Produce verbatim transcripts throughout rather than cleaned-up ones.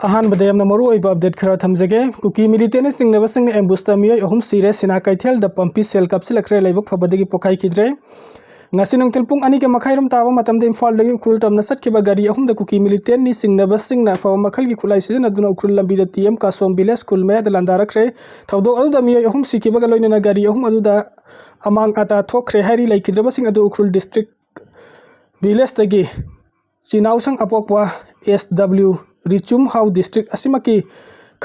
ꯑꯍꯥꯟꯕꯗ ꯌꯥꯝꯅ ꯃꯔꯨ ꯑꯣꯏꯕ ꯑꯞꯗꯦꯠ ꯈꯔ ꯊꯝꯖꯒꯦ꯫ ꯀꯨꯀꯤ ꯃꯤꯂꯤꯇꯦꯟꯅ ꯆꯤꯡꯅꯕꯁꯤꯡꯅ ꯑꯦꯝꯕꯨꯁꯇ ꯃꯤꯑꯣꯏ ꯑꯍꯨꯝ ꯁꯤꯔꯦ꯫ ꯁꯤꯅꯥ ꯀꯩꯊꯦꯜꯗ ꯄꯝꯄꯤ ꯁꯦꯜ ꯀꯥꯞꯁꯤꯜꯂꯛꯈ꯭ꯔꯦ꯫ ꯂꯥꯏꯕꯛ ꯐꯕꯗꯒꯤ ꯄꯣꯛꯈꯥꯏꯈꯤꯗ꯭ꯔꯦ꯫ ꯉꯁꯤ ꯅꯨꯡꯊꯤꯜ ꯄꯨꯡ ꯑꯅꯤꯒ ꯃꯈꯥꯏꯔꯣꯝ ꯇꯥꯕ ꯃꯇꯝꯗ ꯏꯝꯐꯥꯜꯗꯒꯤ ꯎꯈ꯭ꯔꯨꯜ ꯇꯝꯅ ꯆꯠꯈꯤꯕ ꯒꯥꯔꯤ ꯑꯍꯨꯝꯗ ꯀꯨꯀꯤ ꯃꯤꯂꯤꯇꯦꯟꯅꯤ ꯆꯤꯡꯅꯕꯁꯤꯡꯅ ꯑꯐꯕ ꯃꯈꯜꯒꯤ ꯈꯨꯠꯂꯥꯏ ꯁꯤꯖꯤꯟꯅꯗꯨꯅ ꯎꯈ꯭ꯔꯨꯜ ꯂꯝꯕꯤꯗ ꯇꯤ ꯑꯦꯝ ꯀꯥꯁꯣꯝ ꯚꯤꯂꯦꯖ ꯁ꯭ꯀꯨꯜ ꯃꯌꯥꯗ ꯂꯥꯟꯗꯥꯔꯛꯈ꯭ꯔꯦ꯫ ꯊꯧꯗꯣꯛ ꯑꯗꯨꯗ ꯃꯤꯑꯣꯏ ꯑꯍꯨꯝ ꯁꯤꯈꯤꯕꯒ ꯂꯣꯏꯅꯅ ꯒꯥꯔꯤ ꯑꯍꯨꯝ ꯑꯗꯨꯗ ꯑꯃꯥꯡ ꯑꯇꯥ ꯊꯣꯛꯈ꯭ꯔꯦ ꯍꯥꯏꯔꯤ꯫ ꯂꯩꯈꯤꯗ꯭ꯔꯕꯁꯤꯡ ꯑꯗꯨ ꯎꯈ꯭ꯔꯨꯜ ꯗꯤꯁꯇ꯭ꯔꯤꯛ ꯚꯤꯂꯦꯖꯇꯒꯤ ꯆꯤꯅꯥꯎꯁꯪ ꯑꯄꯣꯛꯄ ꯑꯦꯁ ꯗꯕ꯭ꯂꯤꯎ ꯔꯤꯆꯨꯝ ꯍꯥꯎ ꯗꯤꯁꯇ꯭ꯔꯤꯛ ꯑꯁꯤꯃꯛꯀꯤ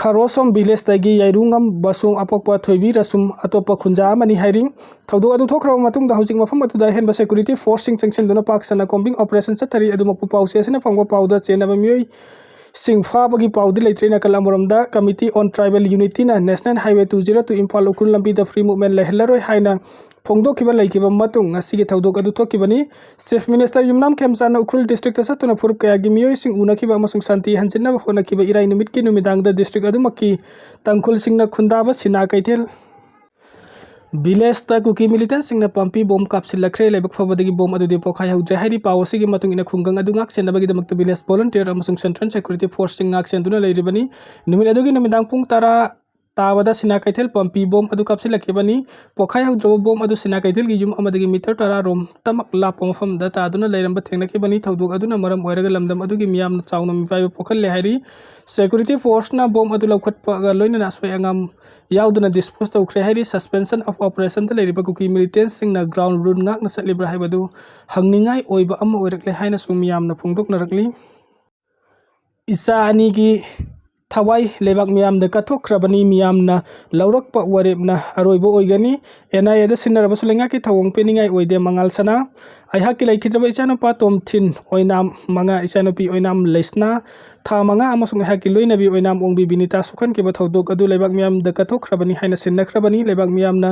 ꯈꯥꯔꯣꯁꯣꯝ ꯚꯤꯂꯦꯖꯇꯒꯤ ꯌꯥꯏꯔꯨꯉꯝ ꯕꯁꯨꯝ ꯑꯄꯣꯛꯄ ꯊꯣꯏꯕꯤ ꯔꯁꯨꯝ ꯑꯇꯣꯞꯄ ꯈꯨꯟꯖꯥ ꯑꯃꯅꯤ ꯍꯥꯏꯔꯤ꯫ ꯊꯧꯗꯣꯛ ꯑꯗꯨ ꯊꯣꯛꯈ꯭ꯔꯕ ꯃꯇꯨꯡꯗ ꯍꯧꯖꯤꯛ ꯃꯐꯝ ꯑꯗꯨꯗ ꯑꯍꯦꯟꯕ ꯁꯦꯀ꯭ꯌꯨꯔꯤꯇꯤ ꯐꯣꯔꯁꯁꯤꯡ ꯆꯪꯁꯤꯟꯗꯨꯅ ꯄꯥꯛ ꯁꯟꯅ ꯀꯣꯝꯕꯤꯡ ꯑꯣꯄꯔꯦꯁꯟ ꯆꯠꯊꯔꯤ꯫ ꯑꯗꯨꯃꯛꯄꯨ ꯄꯥꯎꯆꯦ ꯑꯁꯤꯅ ꯐꯪꯕ ꯄꯥꯎꯗ ꯆꯦꯟꯅꯕ ꯃꯤꯑꯣꯏꯁꯤꯡ ꯐꯥꯕꯒꯤ ꯄꯥꯎꯗꯤ ꯂꯩꯇ꯭ꯔꯤ꯫ ꯅꯥꯀꯜ ꯑꯃꯔꯣꯝꯗ Committee on Tribal Unityꯅ National Highway two zero two Imphal Ukhrul ꯂꯝꯕꯤꯗ free movement ꯂꯩꯍꯜꯂꯔꯣꯏ ꯍꯥꯏꯅ ꯐꯣꯡꯗꯣꯛꯈꯤꯕ ꯂꯩꯈꯤꯕ ꯃꯇꯨꯡ ꯉꯁꯤꯒꯤ ꯊꯧꯗꯣꯛ ꯑꯗꯨ ꯊꯣꯛꯈꯤꯕꯅꯤ꯫ ꯆꯤꯐ ꯃꯤꯅꯤꯁꯇꯔ ꯌꯨꯝꯅꯥꯝ ꯈꯦꯝꯆꯥꯟꯅ ꯎꯈ꯭ꯔꯨꯜ ꯗꯤꯁꯇ꯭ꯔꯤꯛꯇ ꯆꯠꯇꯨꯅ ꯐꯨꯔꯨꯞ ꯀꯌꯥꯒꯤ ꯃꯤꯑꯣꯏꯁꯤꯡ ꯎꯅꯈꯤꯕ ꯑꯃꯁꯨꯡ ꯁꯥꯟꯇꯤ ꯍꯟꯖꯤꯟꯅꯕ ꯍꯣꯠꯅꯈꯤꯕ ꯏꯔꯥꯏ ꯅꯨꯃꯤꯠꯀꯤ ꯅꯨꯃꯤꯗꯥꯡꯗ ꯗꯤꯁꯇ꯭ꯔꯤꯛ ꯑꯗꯨꯃꯛꯀꯤ ꯇꯥꯡꯈꯨꯜꯁꯤꯡꯅ ꯈꯨꯟꯗꯥꯕ ꯁꯤꯅꯥ ꯀꯩꯊꯦꯜ ꯚꯤꯂꯦꯖꯇ ꯀꯨꯀꯤ ꯃꯤꯂꯤꯇꯦꯟꯁꯤꯡꯅ ꯄꯥꯝꯕꯤ ꯕꯣꯝ ꯀꯥꯞꯁꯤꯜꯂꯛꯈ꯭ꯔꯦ꯫ ꯂꯥꯏꯕꯛ ꯐꯕꯗꯒꯤ ꯕꯣꯝ ꯑꯗꯨꯗꯤ ꯄꯣꯈꯥꯏꯍꯧꯗ꯭ꯔꯦ ꯍꯥꯏꯔꯤ꯫ ꯄꯥꯎ ꯑꯁꯤꯒꯤ ꯃꯇꯨꯡ ꯏꯟꯅ ꯈꯨꯡꯒꯪ ꯑꯗꯨ ꯉꯥꯛ ꯁꯦꯟꯅꯕꯒꯤꯗꯃꯛꯇ ꯚꯤꯂꯦꯖ ꯚꯣꯂꯨꯟꯇꯤꯌꯔ ꯑꯃꯁꯨꯡ ꯁꯦꯟꯇ꯭ꯔꯦꯜ ꯁꯦꯀ꯭ꯌꯨꯔꯤꯇꯤ ꯐꯣꯔꯁꯁꯤꯡ ꯉꯥꯛ ꯁꯦꯟꯗꯨꯅ ꯂꯩꯔꯤꯕꯅꯤ꯫ ꯅꯨꯃꯤꯠ ꯑꯗꯨꯒꯤ ꯅꯨꯃꯤꯗꯥꯡ ꯄꯨꯡ ꯇꯔꯥ ꯇꯥꯕꯗ ꯁꯤꯅꯥ ꯀꯩꯊꯦꯜ ꯄꯥꯝꯕꯤ ꯕꯣꯝ ꯑꯗꯨ ꯀꯥꯞꯁꯤꯜꯂꯛꯈꯤꯕꯅꯤ꯫ ꯄꯣꯈꯥꯏꯍꯧꯗ꯭ꯔꯕ ꯕꯣꯝ ꯑꯗꯨ ꯁꯤꯅꯥ ꯀꯩꯊꯦꯜꯒꯤ ꯌꯨꯝ ꯑꯃꯗꯒꯤ ꯃꯤꯇꯔ ꯇꯔꯥ ꯔꯣꯝ ꯇꯃꯛ ꯂꯥꯞꯄ ꯃꯐꯝꯗ ꯇꯥꯗꯨꯅ ꯂꯩꯔꯝꯕ ꯊꯦꯡꯅꯈꯤꯕꯅꯤ꯫ ꯊꯧꯗꯣꯛ ꯑꯗꯨꯅ ꯃꯔꯝ ꯑꯣꯏꯔꯒ ꯂꯝꯗꯝ ꯑꯗꯨꯒꯤ ꯃꯤꯌꯥꯝꯅ ꯆꯥꯎꯅ ꯃꯤꯄꯥꯏꯕ ꯄꯣꯛꯍꯜꯂꯦ ꯍꯥꯏꯔꯤ꯫ ꯁꯦꯀ꯭ꯌꯨꯔꯤꯇꯤ ꯐꯣꯔꯁꯅ ꯕꯣꯝ ꯑꯗꯨ ꯂꯧꯈꯠꯄꯒ ꯂꯣꯏꯅꯅ ꯑꯁꯣꯏ ꯑꯉꯥꯝ ꯌꯥꯎꯗꯅ ꯗꯤꯁꯄꯣꯁ ꯇꯧꯈ꯭ꯔꯦ ꯍꯥꯏꯔꯤ꯫ ꯁꯁꯄꯦꯟꯁꯟ ꯑꯣꯐ ꯑꯣꯄꯔꯦꯁꯟꯗ ꯂꯩꯔꯤꯕ ꯀꯨꯀꯤ ꯃꯤꯂꯤꯇꯦꯟꯁꯤꯡꯅ ꯒ꯭ꯔꯥꯎꯟ ꯔꯨꯜ ꯉꯥꯛꯅ ꯆꯠꯂꯤꯕ꯭ꯔꯥ ꯍꯥꯏꯕꯗꯨ ꯍꯪꯅꯤꯡꯉꯥꯏ ꯑꯣꯏꯕ ꯑꯃ ꯑꯣꯏꯔꯛꯂꯦ ꯍꯥꯏꯅꯁꯨ ꯃꯤꯌꯥꯝꯅ ꯐꯣꯡꯗꯣꯛꯅꯔꯛꯂꯤ꯫ ꯏꯆꯥ ꯑꯅꯤꯒꯤ ꯊꯋꯥꯏ ꯂꯩꯕꯥꯛ ꯃꯤꯌꯥꯝꯗ ꯀꯠꯊꯣꯛꯈ꯭ꯔꯕꯅꯤ꯫ ꯃꯤꯌꯥꯝꯅ ꯂꯧꯔꯛꯄ ꯋꯥꯔꯦꯞꯅ ꯑꯔꯣꯏꯕ ꯑꯣꯏꯒꯅꯤ꯫ ꯑꯦꯟ ꯑꯥꯏ ꯑꯦꯗ ꯁꯤꯟꯅꯔꯕꯁꯨ ꯂꯩꯉꯥꯛꯀꯤ ꯊꯧꯑꯣꯡ ꯄꯤꯅꯤꯡꯉꯥꯏ ꯑꯣꯏꯗꯦ꯫ ꯃꯉꯥꯜ ꯁꯅꯥ, ꯑꯩꯍꯥꯛꯀꯤ ꯂꯩꯈꯤꯗ꯭ꯔꯕ ꯏꯆꯥꯅꯨꯄꯥ ꯇꯣꯝꯊꯤꯟ ꯑꯣꯏꯅꯥꯝ ꯃꯉꯥ, ꯏꯆꯥꯅꯨꯄꯤ ꯑꯣꯏꯅꯥꯝ ꯂꯩꯁꯅꯥ ꯊꯥ ꯃꯉꯥ ꯑꯃꯁꯨꯡ ꯑꯩꯍꯥꯛꯀꯤ ꯂꯣꯏꯅꯕꯤ ꯑꯣꯏꯅꯥꯝ ꯑꯣꯡꯕꯤ ꯕꯤꯅꯤꯇꯥ ꯁꯣꯛꯍꯟꯈꯤꯕ ꯊꯧꯗꯣꯛ ꯑꯗꯨ ꯂꯩꯕꯥꯛ ꯃꯤꯌꯥꯝꯗ ꯀꯠꯊꯣꯛꯈ꯭ꯔꯕꯅꯤ ꯍꯥꯏꯅ ꯁꯤꯟꯅꯈ꯭ꯔꯕꯅꯤ꯫ ꯂꯩꯕꯥꯛ ꯃꯤꯌꯥꯝꯅ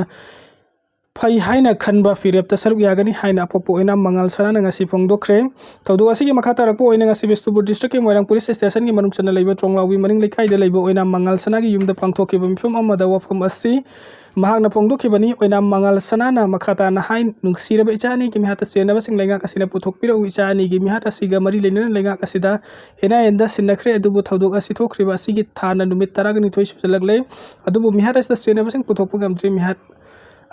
ꯐꯩ ꯍꯥꯏꯅ ꯈꯟꯕ ꯐꯤꯔꯦꯞꯇ ꯁꯔꯨꯛ ꯌꯥꯒꯅꯤ ꯍꯥꯏꯅ ꯑꯄꯣꯛꯄ ꯑꯣꯏꯅꯥꯝ ꯃꯉꯥꯜ ꯁꯅꯥꯅ ꯉꯁꯤ ꯐꯣꯡꯗꯣꯛꯈ꯭ꯔꯦ꯫ ꯊꯧꯗꯣꯛ ꯑꯁꯤꯒꯤ ꯃꯈꯥ ꯇꯥꯔꯛꯄ ꯑꯣꯏꯅ ꯉꯁꯤ ꯕꯤꯁꯅꯨꯄꯨꯔ ꯗꯤꯁꯇ꯭ꯔꯤꯛꯀꯤ ꯃꯣꯏꯔꯥꯡ ꯄꯨꯂꯤꯁ ꯁ꯭ꯇꯦꯁꯟꯒꯤ ꯃꯅꯨꯡ ꯆꯟꯅ ꯂꯩꯕ ꯇ꯭ꯔꯣꯡꯂꯥꯎꯕꯤ ꯃꯅꯤꯡ ꯂꯩꯀꯥꯏꯗ ꯂꯩꯕ ꯑꯣꯏꯅꯥꯝ ꯃꯉꯥꯜ ꯁꯅꯥꯒꯤ ꯌꯨꯝꯗ ꯄꯥꯡꯊꯣꯛꯈꯤꯕ ꯃꯤꯐꯝ ꯑꯃꯗ ꯋꯥꯐꯝ ꯑꯁꯤ ꯃꯍꯥꯛꯅ ꯐꯣꯡꯗꯣꯛꯈꯤꯕꯅꯤ꯫ ꯑꯣꯏꯅꯥꯝ ꯃꯉꯥꯜ ꯁꯅꯥꯅ ꯃꯈꯥ ꯇꯥꯅ ꯍꯥꯏ, ꯅꯨꯡꯁꯤꯔꯕ ꯏꯆꯥ ꯑꯅꯤꯒꯤ ꯃꯤꯍꯥꯠꯇ ꯆꯦꯟꯅꯕꯁꯤꯡ ꯂꯩꯉꯥꯛ ꯑꯁꯤꯅ ꯄꯨꯊꯣꯛꯄꯤꯔꯛꯎ꯫ ꯏꯆꯥ ꯑꯅꯤꯒꯤ ꯃꯤꯍꯥꯠ ꯑꯁꯤꯒ ꯃꯔꯤ ꯂꯩꯅꯅ ꯂꯩꯉꯥꯛ ꯑꯁꯤꯗ ꯑꯦꯟ ꯑꯥꯏ ꯑꯦꯟꯗ ꯁꯤꯟꯅꯈ꯭ꯔꯦ, ꯑꯗꯨꯕꯨ ꯊꯧꯗꯣꯛ ꯑꯁꯤ ꯊꯣꯛꯈ꯭ꯔꯤꯕ ꯑꯁꯤꯒꯤ ꯊꯥꯅ ꯅꯨꯃꯤꯠ ꯇꯔꯥꯅꯤꯊꯣꯏ ꯁꯨꯖꯜꯂꯛꯂꯦ꯫ ꯑꯗꯨꯕꯨ ꯃꯤꯍꯥꯠ ꯑꯁꯤꯗ ꯆꯦꯟꯅꯕꯁꯤꯡ ꯄꯨꯊꯣꯛꯄ ꯉꯝꯗ꯭ꯔꯤ꯫ ꯃꯤꯍꯥꯠ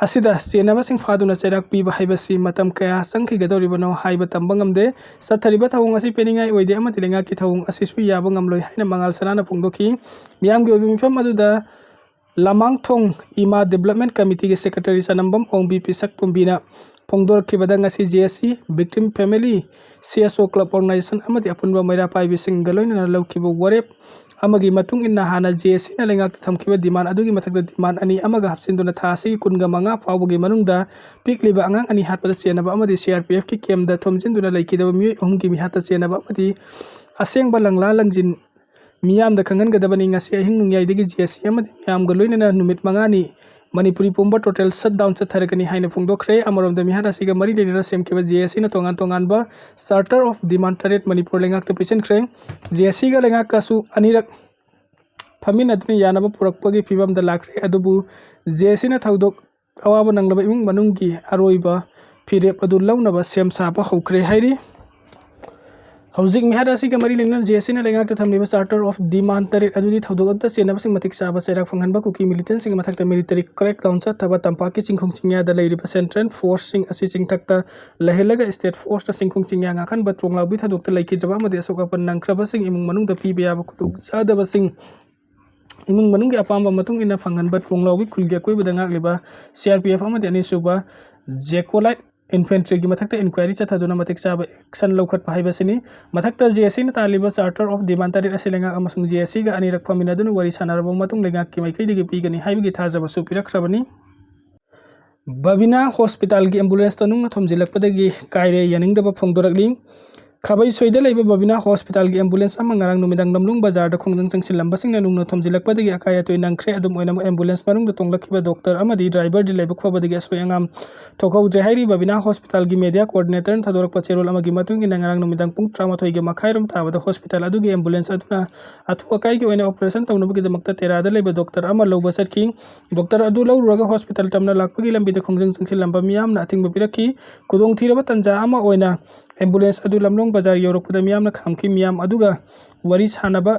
ꯑꯁꯤꯗ ꯆꯦꯟꯅꯕꯁꯤꯡ ꯐꯥꯗꯨꯅ ꯆꯩꯔꯥꯛ ꯄꯤꯕ ꯍꯥꯏꯕꯁꯤ ꯃꯇꯝ ꯀꯌꯥ ꯆꯪꯈꯤꯒꯗꯧꯔꯤꯕꯅꯣ ꯍꯥꯏꯕ ꯇꯝꯕ ꯉꯝꯗꯦ꯫ ꯆꯠꯊꯔꯤꯕ ꯊꯧꯑꯣꯡ ꯑꯁꯤ ꯄꯦꯟꯅꯤꯡꯉꯥꯏ ꯑꯣꯏꯗꯦ ꯑꯃꯗꯤ ꯂꯩꯉꯥꯛꯀꯤ ꯊꯧꯑꯣꯡ ꯑꯁꯤꯁꯨ ꯌꯥꯕ ꯉꯝꯂꯣꯏ ꯍꯥꯏꯅ ꯃꯉꯥꯜ ꯁꯅꯥꯅ ꯐꯣꯡꯗꯣꯛꯈꯤ꯫ ꯃꯤꯌꯥꯝꯒꯤ ꯑꯣꯏꯕ ꯃꯤꯐꯝ ꯑꯗꯨꯗ ꯂꯃꯥꯡꯊꯣꯡ ꯏꯃꯥ ꯗꯤꯕꯦꯂꯞꯃꯦꯟ ꯀꯃꯤꯇꯤꯒꯤ ꯁꯦꯀ꯭ꯔꯦꯇꯔꯤ ꯆꯅꯝꯕꯝ ꯑꯣꯡꯕꯤ ꯄꯤꯁꯛ ꯇꯣꯝꯕꯤꯅ ꯐꯣꯡꯗꯣꯔꯛꯈꯤꯕꯗ, ꯉꯁꯤ J S C victim family, C S ꯑꯣ ꯀ꯭ꯂꯕ ꯑꯣꯔꯒꯅꯥꯏꯖꯦꯁꯟ ꯑꯃꯗꯤ ꯑꯄꯨꯟꯕ ꯃꯩꯔꯥ ꯄꯥꯏꯕꯤꯁꯤꯡꯒ ꯂꯣꯏꯅꯅ ꯂꯧꯈꯤꯕ ꯋꯥꯔꯦꯞ ꯑꯃꯒꯤ ꯃꯇꯨꯡ ꯏꯟꯅ ꯍꯥꯟꯅ ꯖꯦ ꯑꯦꯁ ꯁꯤꯅ ꯂꯩꯉꯥꯛꯇ ꯊꯝꯈꯤꯕ ꯗꯤꯃꯥꯟ ꯑꯗꯨꯒꯤ ꯃꯊꯛꯇ ꯗꯤꯃꯥꯟ ꯑꯅꯤ ꯑꯃꯒ ꯍꯥꯞꯆꯤꯟꯗꯨꯅ ꯊꯥ ꯑꯁꯤꯒꯤ ꯀꯨꯟꯒ ꯃꯉꯥ ꯐꯥꯎꯕꯒꯤ ꯃꯅꯨꯡꯗ ꯄꯤꯛꯂꯤꯕ ꯑꯉꯥꯡ ꯑꯅꯤ ꯍꯥꯠꯄꯗ ꯆꯦꯟꯅꯕ ꯑꯃꯗꯤ ꯁꯤ ꯑꯥꯔ ꯄꯤ ꯑꯦꯐꯀꯤ ꯀꯦꯝꯗ ꯊꯣꯝꯖꯤꯟꯗꯨꯅ ꯂꯩꯈꯤꯗꯕ ꯃꯤꯑꯣꯏ ꯑꯍꯨꯝꯒꯤ ꯃꯤꯍꯥꯠꯇ ꯆꯦꯟꯅꯕ ꯑꯃꯗꯤ ꯑꯁꯦꯡꯕ ꯂꯪꯂꯥ ꯂꯪꯖꯤꯟ ꯃꯤꯌꯥꯝꯗ ꯈꯪꯍꯟꯒꯗꯕꯅꯤ꯫ ꯉꯁꯤ ꯑꯍꯤꯡ ꯅꯣꯡꯌꯥꯏꯗꯒꯤ ꯖꯦ ꯑꯦꯁ ꯁꯤ ꯑꯃꯗꯤ ꯃꯤꯌꯥꯝꯒ ꯂꯣꯏꯅꯅ ꯅꯨꯃꯤꯠ ꯃꯉꯥꯅꯤ ꯃꯅꯤꯄꯨꯔꯤ ꯄꯨꯝꯕ ꯇꯣꯇꯦꯜ ꯁꯠ ꯗꯥꯎꯟ ꯆꯠꯊꯔꯒꯅꯤ ꯍꯥꯏꯅ ꯐꯣꯡꯗꯣꯛꯈ꯭ꯔꯦ꯫ ꯑꯃꯔꯣꯝꯗ ꯃꯤꯍꯥꯠ ꯑꯁꯤꯒ ꯃꯔꯤ ꯂꯩꯅꯅ ꯁꯦꯝꯈꯤꯕ ꯖꯦ ꯑꯦꯁ ꯁꯤꯅ ꯇꯣꯉꯥꯟ ꯇꯣꯉꯥꯟꯕ ꯆꯥꯔꯇꯔ ꯑꯣꯐ ꯗꯤꯃꯥꯟ ꯇꯔꯦꯠ ꯃꯅꯤꯄꯨꯔ ꯂꯩꯉꯥꯛꯇ ꯄꯤꯁꯤꯟꯈ꯭ꯔꯦ꯫ ꯖꯦ ꯑꯦꯁ ꯁꯤꯒ ꯂꯩꯉꯥꯛꯀꯁꯨ ꯑꯅꯤꯔꯛ ꯐꯝꯃꯤꯟꯅꯗꯨꯅ ꯌꯥꯅꯕ ꯄꯨꯔꯛꯄꯒꯤ ꯐꯤꯕꯝꯗ ꯂꯥꯛꯈ꯭ꯔꯦ꯫ ꯑꯗꯨꯕꯨ ꯖꯦ ꯑꯦꯁ ꯁꯤꯅ ꯊꯧꯗꯣꯛ ꯑꯋꯥꯕ ꯅꯪꯂꯕ ꯏꯃꯨꯡ ꯃꯅꯨꯡꯒꯤ ꯑꯔꯣꯏꯕ ꯐꯤꯔꯦꯞ ꯑꯗꯨ ꯂꯧꯅꯕ ꯁꯦꯝ ꯁꯥꯕ ꯍꯧꯈ꯭ꯔꯦ ꯍꯥꯏꯔꯤ꯫ ꯍꯧꯖꯤꯛ ꯃꯤꯍꯥꯠ ꯑꯁꯤꯒ ꯃꯔꯤ ꯂꯩꯅꯅ ꯖꯦ ꯑꯦꯁ ꯁꯤꯅ ꯂꯩꯉꯥꯛꯇ ꯊꯝꯂꯤꯕ ꯆꯥꯔꯇꯔ ꯑꯣꯐ ꯗꯤꯃꯥꯟ ꯇꯔꯦꯠ ꯑꯗꯨꯗꯤ ꯊꯧꯗꯣꯛ ꯑꯗꯨꯗ ꯆꯦꯟꯅꯕꯁꯤꯡ ꯃꯇꯤꯛ ꯆꯥꯕ ꯆꯩꯔꯥꯛ ꯐꯪꯍꯟꯕ, ꯀꯨꯀꯤ ꯃꯤꯂꯤꯇꯦꯟꯁꯤꯡꯒꯤ ꯃꯊꯛꯇ ꯃꯤꯂꯤꯇꯔꯤ ꯀ꯭ꯔꯦꯛ ꯗꯥꯎꯟ ꯆꯠꯊꯕ, ꯇꯝꯄꯥꯛꯀꯤ ꯆꯤꯡꯈꯣꯡ ꯆꯤꯡꯌꯥꯗ ꯂꯩꯔꯤꯕ ꯁꯦꯟꯇ꯭ꯔꯦꯜ ꯐꯣꯔꯁꯁꯤꯡ ꯑꯁꯤ ꯆꯤꯡꯊꯛꯇ ꯂꯩꯍꯜꯂꯒ ꯁ꯭ꯇꯦꯠ ꯐꯣꯔꯁꯇ ꯆꯤꯡꯈꯣꯡ ꯆꯤꯡꯌꯥ ꯉꯥꯛꯍꯟꯕ, ꯇ꯭ꯔꯣꯡꯂꯥꯎꯕꯤ ꯊꯧꯗꯣꯛꯇ ꯂꯩꯈꯤꯗ꯭ꯔꯕ ꯑꯃꯗꯤ ꯑꯁꯣꯛ ꯑꯄꯟ ꯅꯪꯈ꯭ꯔꯕꯁꯤꯡ ꯏꯃꯨꯡ ꯃꯅꯨꯡꯗ ꯄꯤꯕ ꯌꯥꯕ ꯈꯨꯗꯣꯡꯆꯥꯗꯕꯁꯤꯡ ꯏꯃꯨꯡ ꯃꯅꯨꯡꯒꯤ ꯑꯄꯥꯝꯕ ꯃꯇꯨꯡ ꯏꯟꯅ ꯐꯪꯍꯟꯕ, ꯇ꯭ꯔꯣꯡꯂꯥꯎꯕꯤ ꯈꯨꯜꯒꯤ ꯑꯀꯣꯏꯕꯗ ꯉꯥꯛꯂꯤꯕ ꯁꯤ ꯑꯥꯔ ꯄꯤ ꯑꯦꯐ ꯑꯃꯗꯤ ꯑꯅꯤꯁꯨꯕ ꯖꯦꯀꯣꯂꯥꯏꯠ ꯏꯟꯐꯦꯟꯇ꯭ꯔꯤꯒꯤ ꯃꯊꯛꯇ ꯏꯟꯀ꯭ꯋꯥꯏꯔꯤ ꯆꯠꯊꯗꯨꯅ ꯃꯇꯤꯛ ꯆꯥꯕ ꯑꯦꯛꯁꯟ ꯂꯧꯈꯠꯄ ꯍꯥꯏꯕꯁꯤꯅꯤ꯫ ꯃꯊꯛꯇ ꯖꯦ ꯑꯦꯁ ꯁꯤꯅ ꯇꯥꯜꯂꯤꯕ ꯆꯥꯔꯇꯔ ꯑꯣꯐ ꯗꯤꯃꯥꯟ ꯇꯔꯦꯠ ꯑꯁꯤ ꯂꯩꯉꯥꯛ ꯑꯃꯁꯨꯡ ꯖꯦ ꯑꯦꯁ ꯁꯤꯒ ꯑꯅꯤꯔꯛ ꯐꯝꯃꯤꯟꯅꯗꯨꯅ ꯋꯥꯔꯤ ꯁꯥꯟꯅꯔꯕ ꯃꯇꯨꯡ ꯂꯩꯉꯥꯛꯀꯤ ꯃꯥꯏꯀꯩꯗꯒꯤ ꯄꯤꯒꯅꯤ ꯍꯥꯏꯕꯒꯤ ꯊꯥꯖꯕꯁꯨ ꯄꯤꯔꯛꯈ꯭ꯔꯕꯅꯤ꯫ ꯕꯕꯤꯅꯥ ꯍꯣꯁꯄꯤꯇꯥꯜꯒꯤ ꯑꯦꯝꯕꯨꯂꯦꯟꯁꯇ ꯅꯨꯡꯅ ꯊꯣꯝꯖꯤꯜꯂꯛꯄꯗꯒꯤ ꯀꯥꯏꯔꯦ ꯌꯥꯅꯤꯡꯗꯕ ꯐꯣꯡꯗꯣꯔꯛꯂꯤ꯫ ꯈꯥꯕꯩꯁꯣꯏꯗ ꯂꯩꯕ ꯕꯕꯤꯅꯥ ꯍꯣꯁꯄꯤꯇꯥꯜꯒꯤ ꯑꯦꯝꯕꯨꯂꯦꯟꯁ ꯑꯃ ꯉꯔꯥꯡ ꯅꯨꯃꯤꯗꯥꯡ ꯂꯝꯂꯣꯡ ꯕꯖꯥꯔꯗ ꯈꯣꯡꯖꯪ ꯆꯪꯁꯤꯜꯂꯝꯕꯁꯤꯡꯅ ꯅꯨꯡꯅ ꯊꯣꯝꯖꯤꯜꯂꯛꯄꯗꯒꯤ ꯑꯀꯥꯏ ꯑꯇꯣꯏ ꯅꯪꯈ꯭ꯔꯦ꯫ ꯑꯗꯨꯝ ꯑꯣꯏꯅꯃꯛ, ꯑꯦꯝꯕꯨꯂꯦꯟꯁ ꯃꯅꯨꯡꯗ ꯇꯣꯡꯂꯛꯈꯤꯕ ꯗꯣꯛꯇꯔ ꯑꯃꯗꯤ ꯗ꯭ꯔꯥꯏꯚꯔꯗꯤ ꯂꯥꯏꯕꯛ ꯐꯕꯗꯒꯤ ꯑꯁꯣꯏ ꯑꯉꯥꯝ ꯊꯣꯛꯍꯧꯗ꯭ꯔꯦ ꯍꯥꯏꯔꯤ꯫ ꯕꯕꯤꯅꯥ ꯍꯣꯁꯄꯤꯇꯥꯜꯒꯤ ꯃꯦꯗꯤꯌꯥ ꯀꯣꯑꯣꯔꯗꯤꯅꯦꯇꯔꯅ ꯊꯥꯗꯣꯔꯛꯄ ꯆꯦꯔꯣꯜ ꯑꯃꯒꯤ ꯃꯇꯨꯡ ꯏꯟꯅ, ꯉꯔꯥꯡ ꯅꯨꯃꯤꯗꯥꯡ ꯄꯨꯡ ꯇꯔꯥꯃꯥꯊꯣꯏꯒꯤ ꯃꯈꯥꯏꯔꯣꯝ ꯇꯥꯕꯗ ꯍꯣꯁꯄꯤꯇꯥꯜ ꯑꯗꯨꯒꯤ ꯑꯦꯝꯕꯨꯂꯦꯟꯁ ꯑꯗꯨꯅ ꯑꯊꯨ ꯑꯀꯥꯏꯒꯤ ꯑꯣꯏꯅ ꯑꯣꯄꯔꯦꯁꯟ ꯇꯧꯅꯕꯒꯤꯗꯃꯛꯇ ꯇꯦꯔꯥꯗ ꯂꯩꯕ ꯗꯣꯛꯇꯔ ꯑꯃ ꯂꯧꯕ ꯆꯠꯈꯤ꯫ ꯗꯣꯛꯇꯔ ꯑꯗꯨ ꯂꯧꯔꯨꯔꯒ ꯍꯣꯁꯄꯤꯇꯥꯜ ꯇꯝꯅ ꯂꯥꯛꯄꯒꯤ ꯂꯝꯕꯤꯗ ꯈꯣꯡꯖꯪ ꯆꯪꯁꯤꯜꯂꯝꯕ ꯃꯤꯌꯥꯝꯅ ꯑꯊꯤꯡꯕ ꯄꯤꯔꯛꯈꯤ꯫ ꯈꯨꯗꯣꯡꯊꯤꯔꯕ ꯇꯥꯟꯖꯥ ꯑꯃ ꯑꯣꯏꯅ ꯑꯦꯝꯕꯨꯂꯦꯟꯁ ꯑꯗꯨ ꯂꯝꯂꯣꯡ ꯕꯖꯥꯔ ꯌꯧꯔꯛꯄꯗ ꯃꯤꯌꯥꯝꯅ ꯈꯥꯝꯈꯤ꯫ ꯃꯤꯌꯥꯝ ꯑꯗꯨꯒ ꯋꯥꯔꯤ ꯁꯥꯅꯕ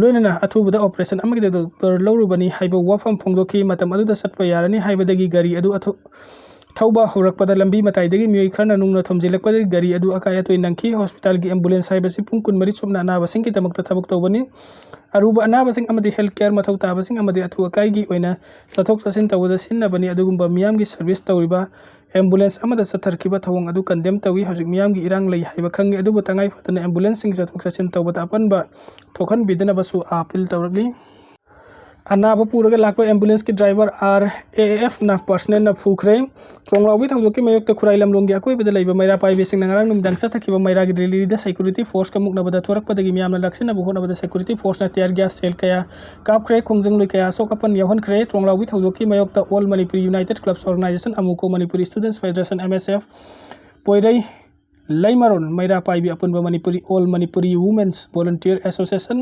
ꯂꯣꯏꯅꯅ ꯑꯊꯨꯕꯗ ꯑꯣꯄꯔꯦꯁꯟ ꯑꯃꯒꯤꯗꯃꯛ ꯗꯣꯛꯇꯔ ꯂꯧꯔꯨꯕꯅꯤ ꯍꯥꯏꯕ ꯋꯥꯐꯝ ꯐꯣꯡꯗꯣꯛꯈꯤ꯫ ꯃꯇꯝ ꯑꯗꯨꯗ ꯆꯠꯄ ꯌꯥꯔꯅꯤ ꯍꯥꯏꯕꯗꯒꯤ ꯒꯥꯔꯤ ꯑꯗꯨ ꯑꯊꯨ-, ꯊꯧꯕ ꯍꯧꯔꯛꯄꯗ ꯂꯝꯕꯤ ꯃꯇꯥꯏꯗꯒꯤ ꯃꯤꯑꯣꯏ ꯈꯔꯅ ꯅꯨꯡꯅ ꯊꯣꯝꯖꯤꯜꯂꯛꯄꯗꯒꯤ ꯒꯥꯔꯤ ꯑꯗꯨ ꯑꯀꯥꯏ ꯑꯇꯣꯏ ꯅꯪꯈꯤ꯫ ꯍꯣꯁꯄꯤꯇꯥꯜꯒꯤ ꯑꯦꯝꯕꯨꯂꯦꯟꯁ ꯍꯥꯏꯕꯁꯤ ꯄꯨꯡ ꯀꯨꯟꯃꯔꯤ ꯆꯨꯞꯅ ꯑꯅꯥꯕꯁꯤꯡꯒꯤꯗꯃꯛꯇ ꯊꯕꯛ ꯇꯧꯕꯅꯤ꯫ ꯑꯔꯨꯕ ꯑꯅꯥꯕꯁꯤꯡ ꯑꯃꯗꯤ ꯍꯦꯜꯊ ꯀꯦꯌꯔ ꯃꯊꯧ ꯇꯥꯕꯁꯤꯡ ꯑꯃꯗꯤ ꯑꯊꯨ ꯑꯀꯥꯏꯒꯤ ꯑꯣꯏꯅ ꯆꯠꯊꯣꯛ ꯆꯠꯁꯤꯟ ꯇꯧꯕꯗ ꯁꯤꯖꯤꯟꯅꯕꯅꯤ꯫ ꯑꯗꯨꯒꯨꯝꯕ ꯃꯤꯌꯥꯝꯒꯤ ꯁꯔꯚꯤꯁ ꯇꯧꯔꯤꯕ ꯑꯦꯝꯕꯨꯂꯦꯟꯁ ꯑꯃꯗ ꯆꯠꯊꯔꯛꯈꯤꯕ ꯊꯧꯑꯣꯡ ꯑꯗꯨ ꯀꯟꯗꯦꯝ ꯇꯧꯏ꯫ ꯍꯧꯖꯤꯛ ꯃꯤꯌꯥꯝꯒꯤ ꯏꯔꯥꯡ ꯂꯩ ꯍꯥꯏꯕ ꯈꯪꯉꯤ, ꯑꯗꯨꯕꯨ ꯇꯉꯥꯏ ꯐꯗꯅ ꯑꯦꯝꯕꯨꯂꯦꯟꯁꯁꯤꯡ ꯆꯠꯊꯣꯛ ꯆꯠꯁꯤꯟ ꯇꯧꯕꯗ ꯑꯄꯟꯕ ꯊꯣꯛꯍꯟꯕꯤꯗꯅꯕꯁꯨ ꯑꯥꯄꯤꯜ ꯇꯧꯔꯛꯂꯤ꯫ ꯑꯅꯥꯕ ꯄꯨꯔꯒ ꯂꯥꯛꯄ ꯑꯦꯝꯕꯨꯂꯦꯟꯁꯀꯤ ꯗ꯭ꯔꯥꯏꯚꯔ ꯑꯥꯔ ꯑꯦ ꯑꯦꯐꯅ ꯄꯔꯁꯅꯦꯜꯅ ꯐꯨꯈ꯭ꯔꯦ꯫ ꯇ꯭ꯔꯣꯡꯂꯥꯎꯕꯤ ꯊꯧꯗꯣꯛꯀꯤ ꯃꯥꯌꯣꯛꯇ ꯈꯨꯔꯥꯏ ꯂꯝꯂꯣꯡꯒꯤ ꯑꯀꯣꯏꯕꯗ ꯂꯩꯕ ꯃꯩꯔꯥ ꯄꯥꯏꯕꯤꯁꯤꯡꯅ ꯉꯔꯥꯡ ꯅꯨꯃꯤꯗꯥꯡ ꯆꯠꯊꯈꯤꯕ ꯃꯩꯔꯥꯒꯤ ꯔꯦꯂꯤꯗ ꯁꯦꯀ꯭ꯌꯨꯔꯤꯇꯤ ꯐꯣꯔꯁꯀ ꯃꯨꯛꯅꯕꯗ ꯊꯣꯔꯛꯄꯗꯒꯤ ꯃꯤꯌꯥꯝꯅ ꯂꯥꯛꯁꯤꯟꯅꯕ ꯍꯣꯠꯅꯕꯗ ꯁꯦꯀ꯭ꯌꯨꯔꯤꯇꯤ ꯐꯣꯔꯁꯅ ꯇꯤꯌꯥꯔ ꯒ꯭ꯌꯥꯁ ꯁꯦꯜ ꯀꯌꯥ ꯀꯥꯞꯈ꯭ꯔꯦ꯫ ꯈꯣꯡꯖꯪꯂꯣꯏ ꯀꯌꯥ ꯑꯁꯣꯛ ꯑꯄꯟ ꯌꯥꯎꯍꯟꯈ꯭ꯔꯦ꯫ ꯇ꯭ꯔꯣꯡꯂꯥꯎꯕꯤ ꯊꯧꯗꯣꯛꯀꯤ ꯃꯥꯌꯣꯛꯇ all Manipuri united clubs organisation, AMUCO, Manipuri students federation, M S F, Poirei, Leimarol, Meira Paibi ꯑꯄꯨꯟꯕ Manipuri, all Manipuri women's voluntary association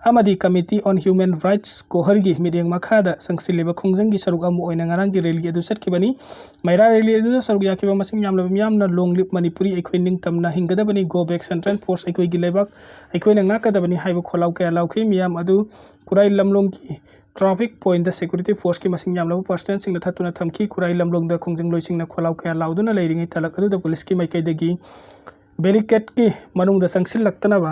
ꯑꯃꯗꯤ ꯀꯃꯤꯇꯤ ꯑꯣꯟ ꯍ꯭ꯌꯨꯃꯦꯟ ꯔꯥꯏꯠꯁ ꯀꯣꯍꯔꯒꯤ ꯃꯤꯠꯌꯦꯡ ꯃꯈꯥꯗ ꯆꯪꯁꯤꯜꯂꯤꯕ ꯈꯣꯡꯖꯪꯒꯤ ꯁꯔꯨꯛ ꯑꯃ ꯑꯣꯏꯅ ꯉꯔꯥꯡꯒꯤ ꯔꯦꯂꯤ ꯑꯗꯨ ꯆꯠꯈꯤꯕꯅꯤ꯫ ꯃꯩꯔꯥ ꯔꯦꯂꯤ ꯑꯗꯨꯗ ꯁꯔꯨꯛ ꯌꯥꯈꯤꯕ ꯃꯁꯤꯡ ꯌꯥꯝꯂꯕ ꯃꯤꯌꯥꯝꯅ "Long live Manipuri, ꯑꯩꯈꯣꯏ ꯅꯤꯡꯇꯝꯅ ꯍꯤꯡꯒꯗꯕꯅꯤ", "Go back Central Force, ꯑꯩꯈꯣꯏꯒꯤ ꯂꯩꯕꯥꯛ ꯑꯩꯈꯣꯏꯅ ꯉꯥꯛꯀꯗꯕꯅꯤ" ꯍꯥꯏꯕ ꯈꯣꯜꯂꯥꯎ ꯀꯌꯥ ꯂꯥꯎꯈꯤ꯫ ꯃꯤꯌꯥꯝ ꯑꯗꯨ ꯈꯨꯔꯥꯏ ꯂꯝꯂꯣꯡꯒꯤ ꯇ꯭ꯔꯥꯐꯤꯛ ꯄꯣꯏꯟꯗ ꯁꯦꯀ꯭ꯌꯨꯔꯤꯇꯤ ꯐꯣꯔꯁꯀꯤ ꯃꯁꯤꯡ ꯌꯥꯝꯂꯕ ꯄꯔꯁꯅꯦꯜꯁꯤꯡꯅ ꯊꯠꯇꯨꯅ ꯊꯝꯈꯤ꯫ ꯈꯨꯔꯥꯏ ꯂꯝꯂꯣꯡꯗ ꯈꯣꯡꯖꯪꯂꯣꯏꯁꯤꯡꯅ ꯈꯣꯜꯂꯥꯎ ꯀꯌꯥ ꯂꯥꯎꯗꯨꯅ ꯂꯩꯔꯤꯉꯩ ꯇꯥꯂꯛ ꯑꯗꯨꯗ ꯄꯨꯂꯤꯁꯀꯤ ꯃꯥꯏꯀꯩꯗꯒꯤ ꯕꯦꯔꯤꯀꯦꯗꯀꯤ ꯃꯅꯨꯡꯗ ꯆꯪꯁꯤꯜꯂꯛꯇꯅꯕ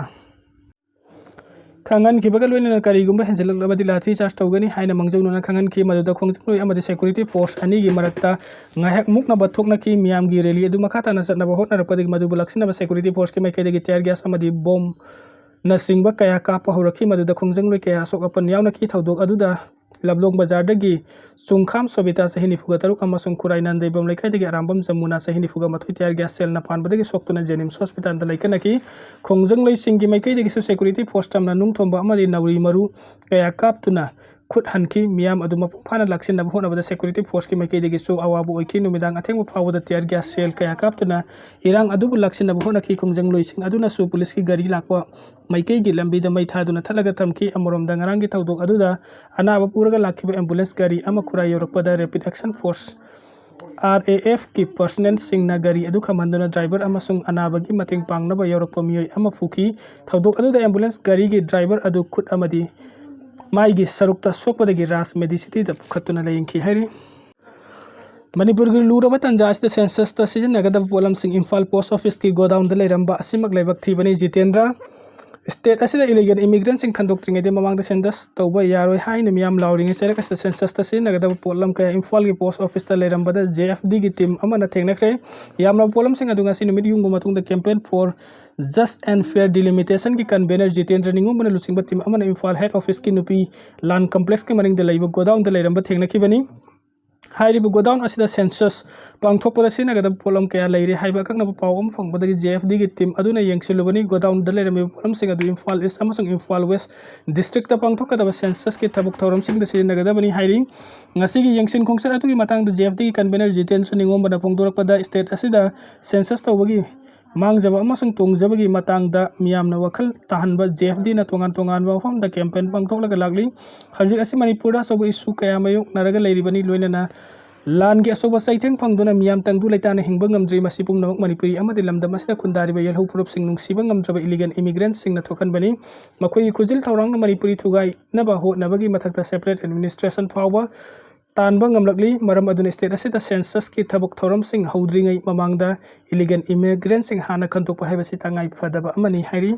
ꯈꯪꯍꯟꯈꯤꯕꯒ ꯂꯣꯏꯅꯅ ꯀꯔꯤꯒꯨꯝꯕ ꯍꯦꯟꯖꯤꯜꯂꯛꯂꯕꯗꯤ ꯂꯥꯊꯤ ꯆꯥꯔꯖ ꯇꯧꯒꯅꯤ ꯍꯥꯏꯅ ꯃꯥꯡꯖꯧꯅꯅ ꯈꯪꯍꯟꯈꯤ꯫ ꯃꯗꯨꯗ ꯈꯣꯡꯖꯪꯂꯣꯏ ꯑꯃꯗꯤ ꯁꯦꯀ꯭ꯌꯨꯔꯤꯇꯤ ꯐꯣꯔꯁ ꯑꯅꯤꯒꯤ ꯃꯔꯛꯇ ꯉꯥꯏꯍꯥꯛ ꯃꯨꯛꯅꯕ ꯊꯣꯛꯅꯈꯤ꯫ ꯃꯤꯌꯥꯝꯒꯤ ꯔꯦꯂꯤ ꯑꯗꯨ ꯃꯈꯥ ꯇꯥꯅ ꯆꯠꯅꯕ ꯍꯣꯠꯅꯔꯛꯄꯗꯒꯤ ꯃꯗꯨꯕꯨ ꯂꯥꯛꯁꯤꯟꯅꯕ ꯁꯦꯀ꯭ꯌꯨꯔꯤꯇꯤ ꯐꯣꯔꯁꯀꯤ ꯃꯥꯏꯀꯩꯗꯒꯤ ꯇꯤꯌꯥꯔ ꯒ꯭ꯌꯥꯁ ꯑꯃꯗꯤ ꯕꯣꯝ ꯅꯆꯤꯡꯕ ꯀꯌꯥ ꯀꯥꯞꯄ ꯍꯧꯔꯛꯈꯤ꯫ ꯃꯗꯨꯗ ꯈꯣꯡꯖꯪꯂꯣꯏ ꯀꯌꯥ ꯑꯁꯣꯛ ꯑꯄꯟ ꯌꯥꯎꯅꯈꯤ꯫ ꯊꯧꯗꯣꯛ ꯑꯗꯨꯗ ꯂꯝꯂꯣꯡ ꯕꯖꯥꯔꯗꯒꯤ ꯆꯨꯡꯈꯥꯝ ꯁꯣꯕꯤꯇꯥ, ꯆꯍꯤ ꯅꯤꯐꯨꯒ ꯇꯔꯨꯛ, ꯑꯃꯁꯨꯡ ꯈꯨꯔꯥꯏ ꯅꯥꯟꯗꯩꯕꯝ ꯂꯩꯀꯥꯏꯗꯒꯤ ꯑꯔꯥꯝꯕꯝ ꯖꯃꯨꯅꯥ, ꯆꯍꯤ ꯅꯤꯐꯨꯒ ꯃꯥꯊꯣꯏ, ꯇꯤꯌꯥꯔ ꯒ꯭ꯌꯥꯁ ꯁꯦꯜꯅ ꯄꯥꯟꯕꯗꯒꯤ ꯁꯣꯛꯇꯨꯅ ꯖꯦꯅꯤꯝꯁ ꯍꯣꯁꯄꯤꯇꯥꯜꯗ ꯂꯩꯀꯠꯅꯈꯤ꯫ ꯈꯣꯡꯖꯪ ꯂꯣꯏꯁꯤꯡꯒꯤ ꯃꯥꯏꯀꯩꯗꯒꯤꯁꯨ ꯁꯦꯀ꯭ꯌꯨꯔꯤꯇꯤ ꯐꯣꯔꯁ ꯇꯝꯅ ꯅꯨꯡ ꯊꯣꯝꯕ ꯑꯃꯗꯤ ꯅꯥꯎꯔꯤ ꯃꯔꯨ ꯀꯌꯥ ꯀꯥꯞꯇꯨꯅ ꯈꯨꯠ ꯍꯟꯈꯤ꯫ ꯃꯤꯌꯥꯝ ꯑꯗꯨ ꯃꯄꯨꯡ ꯐꯥꯅ ꯂꯥꯛꯁꯤꯟꯅꯕ ꯍꯣꯠꯅꯕꯗ ꯁꯦꯀ꯭ꯌꯨꯔꯤꯇꯤ ꯐꯣꯔꯁꯀꯤ ꯃꯥꯏꯀꯩꯗꯒꯤꯁꯨ ꯑꯋꯥꯕ ꯑꯣꯏꯈꯤ꯫ ꯅꯨꯃꯤꯗꯥꯡ ꯑꯊꯦꯡꯕ ꯐꯥꯎꯕꯗ ꯇꯤꯌꯥꯔ ꯒ꯭ꯌꯥꯁ ꯁꯦꯜ ꯀꯌꯥ ꯀꯥꯞꯇꯨꯅ ꯏꯔꯥꯡ ꯑꯗꯨꯕꯨ ꯂꯥꯛꯁꯤꯟꯅꯕ ꯍꯣꯠꯅꯈꯤ꯫ ꯈꯣꯡꯖꯪ ꯂꯣꯏꯁꯤꯡ ꯑꯗꯨꯅꯁꯨ ꯄꯨꯂꯤꯁꯀꯤ ꯒꯥꯔꯤ ꯂꯥꯛꯄ ꯃꯥꯏꯀꯩꯒꯤ ꯂꯝꯕꯤꯗ ꯃꯩ ꯊꯥꯗꯨꯅ ꯊꯠꯂꯒ ꯊꯝꯈꯤ꯫ ꯑꯃꯔꯣꯝꯗ, ꯉꯔꯥꯡꯒꯤ ꯊꯧꯗꯣꯛ ꯑꯗꯨꯗ ꯑꯅꯥꯕ ꯄꯨꯔꯒ ꯂꯥꯛꯈꯤꯕ ꯑꯦꯝꯕꯨꯂꯦꯟꯁ ꯒꯥꯔꯤ ꯑꯃ ꯈꯨꯔꯥꯏ ꯌꯧꯔꯛꯄꯗ ꯔꯦꯄꯤꯗ ꯑꯦꯛꯁꯟ ꯐꯣꯔꯁ, ꯑꯥꯔ ꯑꯦ ꯑꯦꯐꯀꯤ ꯄꯔꯁꯅꯦꯜꯁꯤꯡꯅ ꯒꯥꯔꯤ ꯑꯗꯨ ꯈꯝꯍꯟꯗꯨꯅ ꯗ꯭ꯔꯥꯏꯚꯔ ꯑꯃꯁꯨꯡ ꯑꯅꯥꯕꯒꯤ ꯃꯇꯦꯡ ꯄꯥꯡꯅꯕ ꯌꯧꯔꯛꯄ ꯃꯤꯑꯣꯏ ꯑꯃ ꯐꯨꯈꯤ꯫ ꯊꯧꯗꯣꯛ ꯑꯗꯨꯗ ꯑꯦꯝꯕꯨꯂꯦꯟꯁ ꯒꯥꯔꯤꯒꯤ ꯗ꯭ꯔꯥꯏꯚꯔ ꯑꯗꯨ ꯈꯨꯠ ꯑꯃꯗꯤ ꯃꯥꯏꯒꯤ ꯁꯔꯨꯛꯇ ꯁꯣꯛꯄꯗꯒꯤ ꯔꯥꯖ ꯃꯦꯗꯤꯁꯤꯇꯤꯗ ꯄꯨꯈꯠꯇꯨꯅ ꯂꯥꯌꯦꯡꯈꯤ ꯍꯥꯏꯔꯤ꯫ ꯃꯅꯤꯄꯨꯔꯒꯤ ꯂꯨꯔꯕ ꯇꯥꯟꯖꯥ ꯑꯁꯤꯗ ꯁꯦꯟꯁꯁꯇ ꯁꯤꯖꯤꯟꯅꯒꯗꯕ ꯄꯣꯠꯂꯝꯁꯤꯡ ꯏꯝꯐꯥꯜ ꯄꯣꯁ ꯑꯣꯐꯤꯁꯀꯤ ꯒꯣꯗꯥꯎꯟꯗ ꯂꯩꯔꯝꯕ ꯑꯁꯤꯃꯛ ꯂꯥꯏꯕꯛ ꯊꯤꯕꯅꯤ꯫ ꯖꯤꯇꯦꯟꯗ꯭ꯔ, ꯁ꯭ꯇꯦꯠ ꯑꯁꯤꯗ ꯏꯂꯤꯒꯦꯜ ꯏꯃꯤꯒ꯭ꯔꯦꯟꯠꯁꯤꯡ ꯈꯟꯗꯣꯛꯇ꯭ꯔꯤꯉꯩꯗ ꯃꯃꯥꯡꯗ ꯁꯦꯟꯁꯁ ꯇꯧꯕ ꯌꯥꯔꯣꯏ ꯍꯥꯏꯅ ꯃꯤꯌꯥꯝ ꯂꯥꯎꯔꯤꯉꯩ ꯆꯩꯔꯛ ꯑꯁꯤꯗ ꯁꯦꯟꯁꯁꯇ ꯁꯤꯖꯤꯟꯅꯒꯗꯕ ꯄꯣꯠꯂꯝ ꯀꯌꯥ ꯏꯝꯐꯥꯜꯒꯤ ꯄꯣꯁ ꯑꯣꯐꯤꯁꯇ ꯂꯩꯔꯝꯕꯗ ꯖꯦ ꯑꯦꯐ ꯗꯤꯒꯤ ꯇꯤꯝ ꯑꯃꯅ ꯊꯦꯡꯅꯈ꯭ꯔꯦ꯫ ꯌꯥꯝꯂꯕ ꯄꯣꯠꯂꯝꯁꯤꯡ ꯑꯗꯨ ꯉꯁꯤ ꯅꯨꯃꯤꯠ ꯌꯨꯡꯕ ꯃꯇꯨꯡꯗ Campaign for Just and Fair Delimitationꯒꯤ ꯀꯟꯚꯦꯅꯔ ꯖꯤꯇꯦꯟꯗ꯭ꯔ ꯅꯤꯉꯣꯝꯕꯅ ꯂꯨꯆꯤꯡꯕ ꯇꯤꯝ ꯑꯃꯅ ꯏꯝꯐꯥꯜ ꯍꯦꯗ ꯑꯣꯐꯤꯁꯀꯤ ꯅꯨꯄꯤ ꯂꯥꯟ ꯀꯝꯄ꯭ꯂꯦꯛꯁꯀꯤ ꯃꯅꯤꯡꯗ ꯂꯩꯕ ꯒꯣꯗꯥꯎꯟꯗ ꯂꯩꯔꯝꯕ ꯊꯦꯡꯅꯈꯤꯕꯅꯤ꯫ ꯍꯥꯏꯔꯤꯕ ꯒꯣꯗꯥꯎꯟ ꯑꯁꯤꯗ ꯁꯦꯟꯁꯁ ꯄꯥꯡꯊꯣꯛꯄꯗ ꯁꯤꯖꯤꯟꯅꯒꯗꯕ ꯄꯣꯠꯂꯝ ꯀꯌꯥ ꯂꯩꯔꯦ ꯍꯥꯏꯕ ꯑꯀꯛꯅꯕ ꯄꯥꯎ ꯑꯃ ꯐꯪꯕꯗꯒꯤ ꯖꯦ ꯑꯦꯐ ꯗꯤꯒꯤ ꯇꯤꯝ ꯑꯗꯨꯅ ꯌꯦꯡꯁꯤꯜꯂꯨꯕꯅꯤ꯫ ꯒꯣꯗꯥꯎꯟꯗ ꯂꯩꯔꯝꯃꯤꯕ ꯄꯣꯠꯂꯝꯁꯤꯡ ꯑꯗꯨ ꯏꯝꯐꯥꯜ ꯏꯁ ꯑꯃꯁꯨꯡ ꯏꯝꯐꯥꯜ ꯋꯦꯁ ꯗꯤꯁꯇ꯭ꯔꯤꯛꯇ ꯄꯥꯡꯊꯣꯛꯀꯗꯕ ꯁꯦꯟꯁꯁꯀꯤ ꯊꯕꯛ ꯊꯧꯔꯝꯁꯤꯡꯗ ꯁꯤꯖꯤꯟꯅꯒꯗꯕꯅꯤ ꯍꯥꯏꯔꯤ꯫ ꯉꯁꯤꯒꯤ ꯌꯦꯡꯁꯤꯟ ꯈꯣꯡꯆꯠ ꯑꯗꯨꯒꯤ ꯃꯇꯥꯡꯗ ꯖꯦ ꯑꯦꯐ ꯗꯤꯒꯤ ꯀꯟꯚꯦꯅꯔ ꯖꯤꯇꯦꯟꯗ꯭ꯔ ꯅꯤꯉꯣꯝꯕꯅ ꯐꯣꯡꯗꯣꯔꯛꯄꯗ, ꯁ꯭ꯇꯦꯠ ꯑꯁꯤꯗ ꯁꯦꯟꯁꯁ ꯇꯧꯕꯒꯤ ꯃꯥꯡꯖꯕ ꯑꯃꯁꯨꯡ ꯇꯣꯡꯖꯕꯒꯤ ꯃꯇꯥꯡꯗ ꯃꯤꯌꯥꯝꯅ ꯋꯥꯈꯜ ꯇꯥꯍꯟꯕ ꯖꯦ ꯑꯦꯐ ꯗꯤꯅ ꯇꯣꯉꯥꯟ ꯇꯣꯉꯥꯟꯕ ꯃꯐꯝꯗ ꯀꯦꯝꯄꯦꯟ ꯄꯥꯡꯊꯣꯛꯂꯒ ꯂꯥꯛꯂꯤ꯫ ꯍꯧꯖꯤꯛ ꯑꯁꯤ ꯃꯅꯤꯄꯨꯔꯗ ꯑꯆꯧꯕ ꯏꯁꯨ ꯀꯌꯥ ꯃꯥꯌꯣꯛꯅꯔꯒ ꯂꯩꯔꯤꯕꯅꯤ꯫ ꯂꯣꯏꯅꯅ ꯂꯥꯟꯒꯤ ꯑꯆꯧꯕ ꯆꯩꯊꯦꯡ ꯐꯪꯗꯨꯅ ꯃꯤꯌꯥꯝ ꯇꯪꯗꯨ ꯂꯩꯇꯥꯅ ꯍꯤꯡꯕ ꯉꯝꯗ꯭ꯔꯤ꯫ ꯃꯁꯤ ꯄꯨꯝꯅꯃꯛ ꯃꯅꯤꯄꯨꯔꯤ ꯑꯃꯗꯤ ꯂꯝꯗꯝ ꯑꯁꯤꯗ ꯈꯨꯟꯗꯥꯔꯤꯕ ꯌꯦꯜꯍꯧ ꯐꯨꯔꯨꯞꯁꯤꯡ ꯅꯨꯡꯁꯤꯕ ꯉꯝꯗ꯭ꯔꯕ ꯏꯂꯤꯒꯦꯜ ꯏꯃꯤꯒ꯭ꯔꯦꯟꯠꯁꯤꯡꯅ ꯊꯣꯛꯍꯟꯕꯅꯤ꯫ ꯃꯈꯣꯏꯒꯤ ꯈꯨꯖꯤꯜ ꯊꯧꯔꯥꯡꯅ ꯃꯅꯤꯄꯨꯔꯤ ꯊꯨꯒꯥꯏꯅꯕ ꯍꯣꯠꯅꯕꯒꯤ ꯃꯊꯛꯇ ꯁꯦꯄꯔꯦꯠ ꯑꯦꯗꯃꯤꯅꯤꯁꯇ꯭ꯔꯦꯁꯟ ꯐꯥꯎꯕ ꯇꯥꯟꯕ ꯉꯝꯂꯛꯂꯤ꯫ ꯃꯔꯝ ꯑꯗꯨꯅ ꯁ꯭ꯇꯦꯠ ꯑꯁꯤꯗ ꯁꯦꯟꯁꯁꯀꯤ ꯊꯕꯛ ꯊꯧꯔꯝꯁꯤꯡ ꯍꯧꯗ꯭ꯔꯤꯉꯩ ꯃꯃꯥꯡꯗ ꯏꯂꯤꯒꯦꯜ ꯏꯃꯤꯒ꯭ꯔꯦꯟꯠꯁꯤꯡ ꯍꯥꯟꯅ ꯈꯟꯗꯣꯛꯄ ꯍꯥꯏꯕꯁꯤ ꯇꯉꯥꯏ ꯐꯗꯕ ꯑꯃꯅꯤ ꯍꯥꯏꯔꯤ꯫